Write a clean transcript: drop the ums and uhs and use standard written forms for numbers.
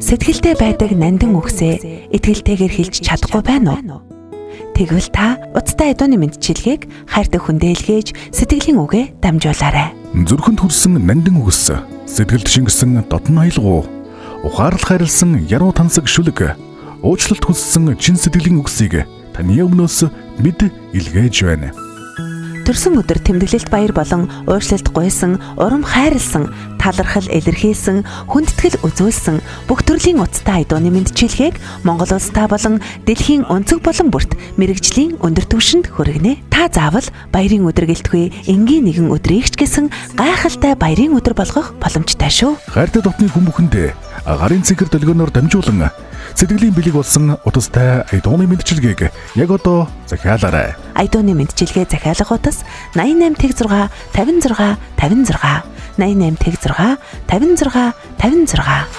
Сэтгэлдээ байдаг нандин үгсээ итгэлтэйгээр хэлж чадахгүй байна уу? Тэгвэл та уцтай адууны мэндчилгээг хайртай хүндээ илгээж сэтгэлийн үгээ дамжуулаарай. Зүрхэнд хүрсэн нандин үгс, сэтгэлд шингэсэн дотн аялгау, ухаарл хайрлсан яруу тансаг шүлэг, уучлалт хүссэн чин сэтгэлийн үгсийг таны өмнөөс бид илгээж байна. Төрсөн өдөр тэмдэглэлт баяр болон уучлалт гуйсан, урам хайрлсан, талархал илэрхийлсэн, хүндэтгэл үзүүлсэн бүх төрлийн уцтай адууны мэндчилгээг Монгол улстай болон дэлхийн өнцөг болон бүрт мэргэжлийн өндөр түвшинд хүргэнэ. Та заавал баярын өдөр гэлтгүй энгийн нэгэн өдрийг ч гэсэн гайхалтай баярын өдөр болгох боломжтой шүү. Хайртай дотны хүн бүхэндээ гарын цэнхэр долгионоор дамжуулан сэтгэлийн бэлэг болсон утастай адууны мэндчилгээг яг одоо захиалаарай. Адууны мэндчилгээ захиалах утас 88 6 56 56 88 6 56 56.